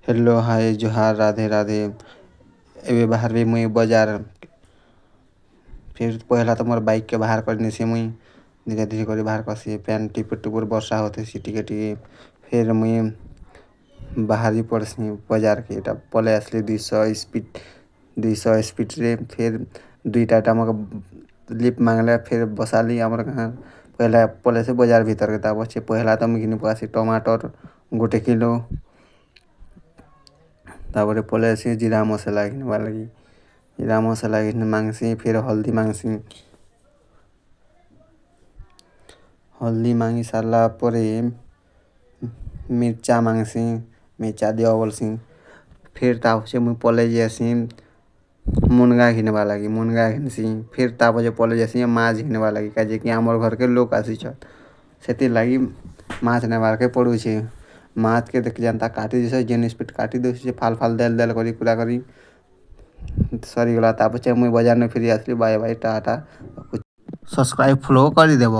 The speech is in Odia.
ହ୍ୟାଲୋ, ହାଏ, ଜୁହାର, ରାଧେ ରାଧେ। ଏବେ ବାହାରବି ମୁଇଁ ବଜାର। ଫିର୍ ପହଲା ତ ମୋର ବାଇକ୍ କେ ବାହାର କରିନେସି ମୁଇଁ। ଧୀରେ ଧୀରେ କରି ବାହାର କରସି। ପାଏନ୍ ଟିପୁର ଟୁପୁର ବର୍ଷା ହଉଥିସି ଟିକେ ଟିକେ। ଫେର୍ ମୁଇଁ ବାହାରି ପଡ଼୍ସି ବଜାରକେ। ଏଇଟା ପଲେଇ ଆସିଲି 200 ସ୍ପିଡ଼, 200 ସ୍ପିଡ଼ରେ। ଫେର୍ ଦୁଇଟା ଆମକୁ ଲିଫ୍ଟ ମାଗଲେ, ଫେର୍ ବସାଲି। ଆମର ଗାଁ ପହଲା ପଲେଇସି ବଜାର ଭିତରକେ। ତା ପଛେ ପହଲା ତ ମୁଇଁ ଘିନି ପକାସି ଟମାଟର 1 କିଲୋ। ତାପରେ ପଲେଇ ଆସି ଜିରା ମସଲା ଘିନବାର୍ ଲାଗି। ଜିରା ମସଲା ମାଙ୍ଗସି, ଫିର୍ ହଲ୍ଦୀ ମାଙ୍ଗସି। ହଲ୍ଦୀ ମାଙ୍ଗି ସାରିଲା ପରେ ମିର୍ଚା ମାଙ୍ଗସି। ମିର୍ଚା ଦିଅ ବୋଲ୍ସି। ଫିର୍ ତା ପଛେ ମୁଇଁ ପଲେଇ ଯାଏସି ମୁନ୍ଗା ଘିନ୍ବାର୍ ଲାଗି। ମୁନ୍ଗା ଘିନ୍ସି। ଫିର୍ ତା ପଛେ ପଲେଇ ଯାଏସି ମାଛ୍ ଘିନ୍ବାର୍ ଲାଗି, କା'ଯେ କି ଆମର୍ ଘର୍କେ ଲୋକ୍ ଆସିଛନ୍, ସେଥିର୍ଲାଗି ମାଛ୍ ନେବାର୍କେ ପଡ଼ୁଛେ। ମାଛ୍କେ ଦେଖ, ଯେନ୍ତା କାଟି ଦେଇଛେ, ଯେନ୍ ସ୍ପିଡ଼ କାଟି ଦଉଛେ, ଫାଲ୍ ଫାଲ୍ ଦେଲ୍ ଦେଲ୍ କରି ପୁରା କରି ସରିଗଲା। ତା ପଛେ ମୁଇଁ ବଜାର୍ନୁ ଫିରି ଆସିଲି। Bye bye, Tata. Subscribe, follow କରିଦେବ।